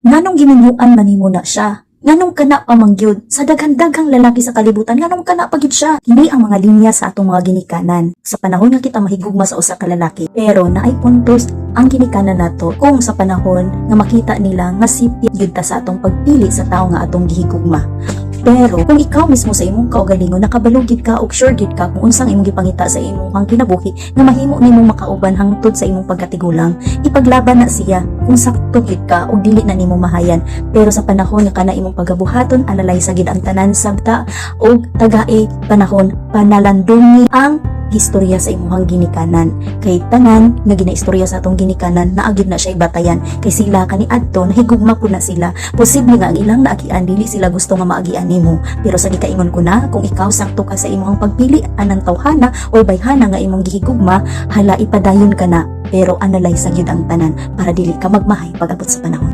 Nganong giminyoan man nimo na siya? Nganong kana pa man gyud? Sa daghan-daghang lalaki sa kalibutan, nganong kana pa gyud siya? Kini ang mga linya sa atong mga ginikanan. Sa panahon nga kita mahigugma sa usa ka lalaki, pero naay puntos ang ginikanan nato kung sa panahon nga makita nila nga sipit gyud ta sa atong pagpili sa tawo nga atong gihigugma. Pero kung ikaw mismo sa imong kaugalingon nakabalo gyud ka og sure gyud ka kung unsang imong gipangita sa imong kinabuhi nga mahimo nimong makauban hangtod sa imong pagkatigulang, ipaglaban na siya kung sakto gyud ka og dili na nimo mahayan. Pero sa panahon nga kana imong pagabuhaton, analyze gyud ang tanan sabta og tagae panahon, panalandungi ang gistorya sa imong ginikanan, kay tanan nga ginaistorya sa atong ginikanan, naa gyud na siya batayan, kay sila kaniadto nahigugma pud na sila. Posible nga ang ilang naagian, dili sila gusto nga maagian nimo. Pero sa gikaingon ko na, kung ikaw sakto ka sa imong pagpili anang tawhana o bayhana nga imong gihigugma, hala, ipadayon ka na, pero analyze gyud ang tanan para dili ka magmahay pag-abot sa panahon.